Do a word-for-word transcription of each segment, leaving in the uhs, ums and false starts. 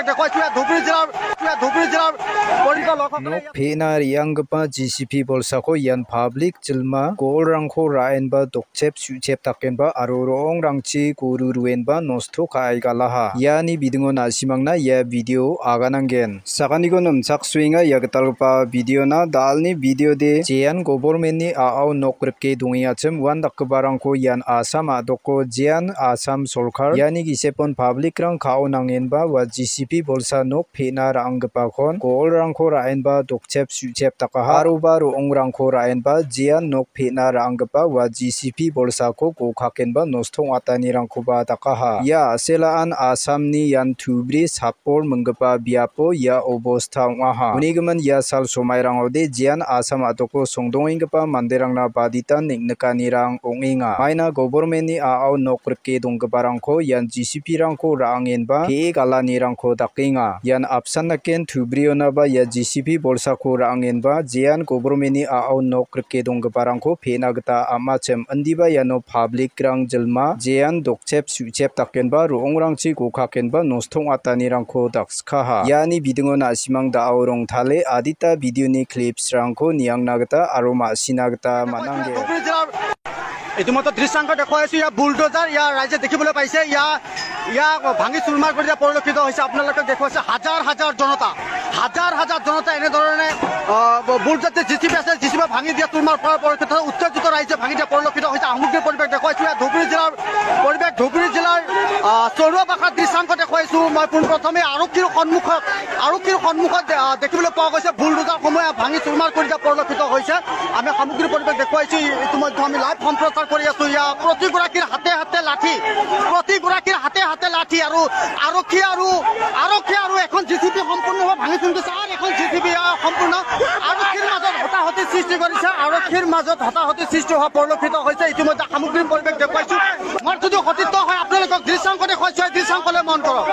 দেখুৱাইছো ইয়াত ধুবুৰী জিলাৰ, ইয়াত ধুবুৰী জিলাৰ পৰিৱেশ লক্ষ্য কৰি Nok pe·na re·anggipa G C P bolsako ian pablik jilma go·olrangko ra·enba dokchep su·chep dakenba aro ro·ongrangchi goru ruenba nosto ka·e galaha. Iani bidingo na·simangna ia video agananggen. Sakaniko nimchaksoenga ia gitalgipa videona. Da·alni videode jean gobormenni a·ao nok rike dongengachim uandakgiparangko ian Assam a·doko jean Assam sorkar iani gisepon pablikrang ka·o nangenba ua G C P bolsa nok pe·na ra·anggipakon go·olrangko ra·enba dokchep su·chep dakaha. Aroba ro·ongrangko ra·enba jean nok pe·na ra·anggipa ua G C P bolsako gokakenba nosto ong·atanirangkoba dakaha. Ia a·selaan Assamni ian Dhubri Sapor minggipa biapo ia obosta ong·aha. Unigimin ia sal somairangode jean Assam a·doko songdongenggipa manderangna baditan neng·nikanirang ong·enga. Maina gobormenni a·ao nok rike donggiparangko ian G C P-rangko ra·angenba pe·e galanirangko dakenga. Ian apsan naken Dhubrionaba ia G C P bolsako ra·angenba jean gobormenni a·ao nok rike donggiparangko pe·na gita am·achim. Indiba iano pablikrang jilma jean dokchep su·chep dakenba ro·ongrangchi gokakenba nosto ong·atanirangko dakskaha. Iani bidingo na·simang da·o rongtale adita videoni clipsrangko niangna gita aro ma·sina gita man·angen. ইতিমধ্যে দৃশ্যাংশ দেখুৱাইছো, ইয়াত বুলডোজাৰ, ইয়াত ৰাইজে দেখিবলৈ পাইছে, ইয়াত, ইয়াত ভাঙি চুৰমাৰ কৰি দিয়া পৰিলক্ষিত হৈছে। আপোনালোকে দেখুৱাইছে হাজাৰ হাজাৰ জনতা, হাজাৰ হাজাৰ জনতা এনেধৰণে, আহ, বুলডোজাৰ যে জে চি বি আছে, জে চি বি ভাঙি দিয়া, চুৰমাৰ কৰা পৰিলক্ষিত হৈছে। উত্তেজিত ৰাইজে ভাঙি দিয়া পৰিলক্ষিত হৈছে। সামগ্ৰিক পৰিৱেশ দেখুৱাইছো ইয়াত ধুবুৰী জিলাৰ পৰিৱেশ, ধুবুৰী জিলাৰ, আহ, চৰুৱা বাখৰ দৃশ্যাংশ দেখুৱাইছো মই পোনপ্ৰথমে আৰক্ষীৰ সন্মুখত, আৰক্ষীৰ সন্মুখত, আহ, দেখিবলৈ পোৱা গৈছে বুলডোজাৰসমূহে ভাঙি চুৰমাৰ কৰি দিয়া পৰিলক্ষিত হৈছে। আমি সামগ্ৰিক পৰিৱেশ দেখুৱাইছো। ই-, ইতিমধ্যে আমি লাইভ সম্প্ৰচাৰ কৰি আছো। ইয়াত প্ৰতিগৰাকীৰ হাতে হাতে লাঠি, প্ৰতিগৰাকীৰ হাতে হাতে লাঠি আৰু আৰক্ষী আৰু, আৰক্ষী আৰু এখন জে চি বি সম্পূৰ্ণভাৱে ভাঙি চিঙি দিছে। আৰু এখন জে চি বি, আহ, সম্পূৰ্ণ আৰক্ষীৰ মাজত হতাহতি সৃষ্টি কৰিছে। আৰক্ষীৰ মাজত হতাহতি সৃষ্টি হোৱা পৰিলক্ষিত হৈছে। ইতিমধ্যে সামগ্ৰিক পৰিৱেশ দেখুৱাইছো। মই যদি সতীৰ্থ হয়, আপোনালোকক দৃশ্যাংশ দেখুৱাইছো, এই দৃশ্যাংশলৈ মন কৰক।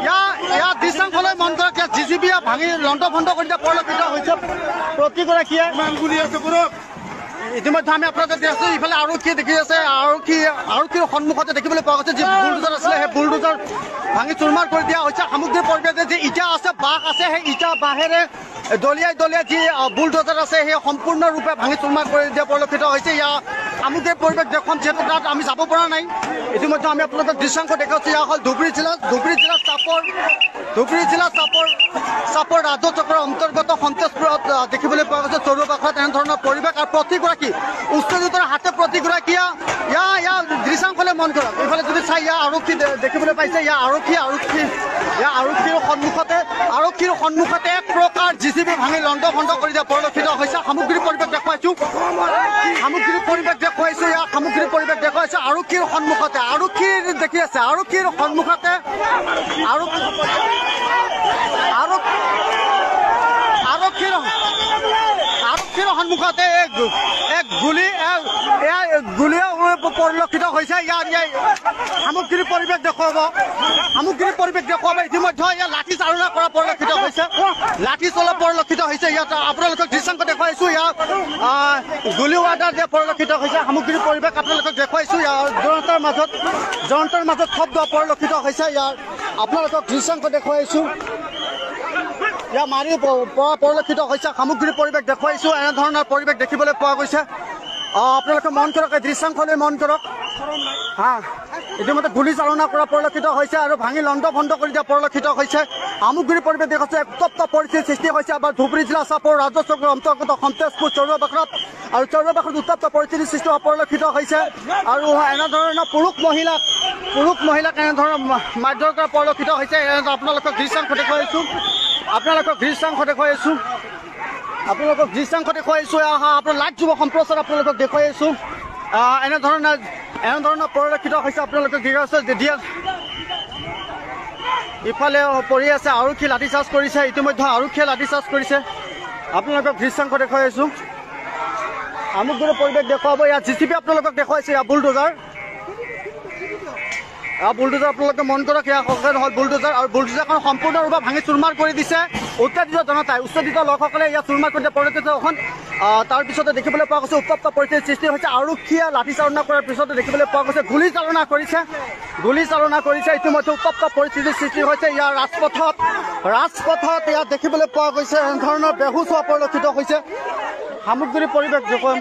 ইয়াৰ, ইয়াৰ দৃশ্যাংশলৈ মন কৰক। ইয়াত জে চি বি ভাঙি লণ্ডভণ্ড কৰি দিয়া পৰিলক্ষিত হৈছে। প্ৰতিগৰাকীয়ে ইতিমধ্যে আমি আপোনালোকক দেখি আছো, ইফালে আৰক্ষী দেখি আছে, আৰক্ষী, আৰক্ষীৰ সন্মুখতে দেখিবলৈ পোৱা গৈছে, যি বুলডোজাৰ আছিলে, সেই বুলডোজাৰ ভাঙি চুৰমাৰ কৰি দিয়া হৈছে। সামগ্ৰিক পৰিৱেশে যি ইটা আছে, বাঁহ আছে, সেই ইটা বাঁহেৰে দলিয়াই দলিয়াই যি, আহ, বুলডোজাৰ আছে, সেই সম্পূৰ্ণৰূপে ভাঙি চুৰমাৰ কৰি দিয়া পৰিলক্ষিত হৈছে। ইয়াৰ সামগ্ৰিক পৰিৱেশ দেখুৱাম, যিহেতু তাত আমি যাব পৰা নাই। ইতিমধ্যে আমি আপোনালোকক দৃশ্যাংশ দেখুৱাইছো। এয়া হ'ল ধুবুৰী জিলা, ধুবুৰী জিলা চাপৰ, ধুবুৰী জিলা চাপৰ, চাপৰ ৰাজহ চক্ৰৰ অন্তৰ্গত সন্তেজপুৰত, আহ, দেখিবলৈ পোৱা গৈছে চৰুৱা বাখৰত এনেধৰণৰ পৰিৱেশ আৰু প্ৰতিগৰাকী উত্তেজিত হাতে প্ৰতিগৰাকীয়ে ইয়া, ইয়া দৃশ্যাংশলৈ মন কৰক। এইফালে যদি চাই, ইয়া আৰক্ষী দে-, দেখিবলৈ পাইছে, ইয়া আৰক্ষী, আৰক্ষী, ইয়া আৰক্ষীৰ সন্মুখতে, আৰক্ষীৰ সন্মুখতে এক প্ৰকাৰ জে চি বি ভাঙি লণ্ডভণ্ড কৰি দিয়া পৰিলক্ষিত হৈছে। সামগ্ৰিক পৰিৱেশ দেখুৱাইছো, সামগ্ৰিক পৰিৱেশ দেখুৱাইছো, ইয়াত সামগ্ৰিক পৰিৱেশ দেখুৱাইছো। আৰক্ষীৰ সন্মুখতে, আৰক্ষী দেখি আছে, আৰক্ষীৰ সন্মুখতে, আৰক্ষী, আৰক্ষী, আৰক্ষীৰ, আৰক্ষীৰ সন্মুখতে এক, এক গুলী, এক, এক গুলীয়ে পৰিলক্ষিত হৈছে। ইয়াৰ, ইয়াৰ সামগ্ৰিক পৰিৱেশ দেখুৱাব, সামগ্ৰিক পৰিৱেশ দেখুৱাব। ইতিমধ্যে ইয়াত লাঠি চালনা কৰা পৰিলক্ষিত হৈছে, লাঠি চলা পৰিলক্ষিত হৈছে। ইয়াত আপোনালোকক দৃশ্যাংশ দেখুৱাইছো। ইয়াত, আহ, গুলী ৱাৰ্ডাৰ দিয়া পৰিলক্ষিত হৈছে। সামগ্ৰিক পৰিৱেশ আপোনালোকক দেখুৱাইছো। ইয়াৰ জনতাৰ মাজত, জনতাৰ মাজত ক্ষোভ হোৱা পৰিলক্ষিত হৈছে। ইয়াৰ আপোনালোকক দৃশ্যাংশ দেখুৱাইছো। ইয়াৰ মাৰি প-, পৰা পৰিলক্ষিত হৈছে। সামগ্ৰিক পৰিৱেশ দেখুৱাইছো। এনেধৰণৰ পৰিৱেশ দেখিবলৈ পোৱা গৈছে। আহ, আপোনালোকে মন কৰক, এই দৃশ্যাংশলৈ মন কৰক। হা, ইতিমধ্যে গুলী চালনা কৰা পৰিলক্ষিত হৈছে আৰু ভাঙি লণ্ডভণ্ড কৰি দিয়া পৰিলক্ষিত হৈছে। সামগ্ৰিক পৰিৱেশ দেখুৱাইছে। উত্তপ্ত পৰিস্থিতিৰ সৃষ্টি হৈছে আমাৰ ধুবুৰী জিলা চাপৰ ৰাজহ চক্ৰৰ অন্তৰ্গত সন্তেজপুৰ চৰুৱা বাখৰত। আৰু চৰুৱা বাখৰত উত্তপ্ত পৰিস্থিতিৰ সৃষ্টি হোৱা পৰিলক্ষিত হৈছে। আৰু এনেধৰণৰ পুৰুষ মহিলাক, পুৰুষ মহিলাক এনেধৰণৰ মা-, মাৰধৰ কৰা পৰিলক্ষিত হৈছে। এনে আপোনালোকক দৃশ্যাংশ দেখুৱাইছো, আপোনালোকক দৃশ্যাংশ দেখুৱাইছো, আপোনালোকক দৃশ্যাংশ দেখুৱাইছো। আহা, আপোনাৰ লাইভ যুৱ সম্প্ৰচাৰ আপোনালোকক দেখুৱাইছো। আহ, এনেধৰণৰ, এনেধৰণৰ পৰিলক্ষিত হৈছে। আপোনালোকক দেখুৱাইছো যে দিয়া ইফালে পৰি আছে, আৰক্ষী লাঠি চাৰ্জ কৰিছে। ইতিমধ্যে আৰক্ষীয়ে লাঠি চাৰ্জ কৰিছে। আপোনালোকক দৃশ্যাংশ দেখুৱাই আছো। সামগ্ৰিক পৰিৱেশ দেখুৱাব। ইয়াত জে চি বি আপোনালোকক দেখুৱাইছে, ইয়াত বুলডোজাৰ। ইয়াত বুলডোজাৰ আপোনালোকে মন কৰক, ইয়াৰ সৌজন্য হ'ল বুলডোজাৰ আৰু বুলডোজাৰখন সম্পূৰ্ণৰূপে ভাঙি চুৰমাৰ কৰি দিছে। উত্তেজিত জনতাই, উত্তেজিত লোকসকলে ইয়াত চুৰমাৰ কৰিছে পৰ্যটকসকল। আহ, তাৰ পিছতে দেখিবলৈ পোৱা গৈছে উত্তপ্ত পৰিস্থিতিৰ সৃষ্টি হৈছে। আৰক্ষীয়ে লাঠিচালনা কৰাৰ পিছতে দেখিবলৈ পোৱা গৈছে গুলীচালনা কৰিছে, গুলীচালনা কৰিছে। ইতিমধ্যে উত্তপ্ত পৰিস্থিতিৰ সৃষ্টি হৈছে ইয়াৰ ৰাজপথত। ৰাজপথত ইয়াত দেখিবলৈ পোৱা গৈছে এনেধৰণৰ বেহুচ হোৱা পৰিলক্ষিত হৈছে। সামগ্ৰী পৰিৱেশ দেখুৱাম।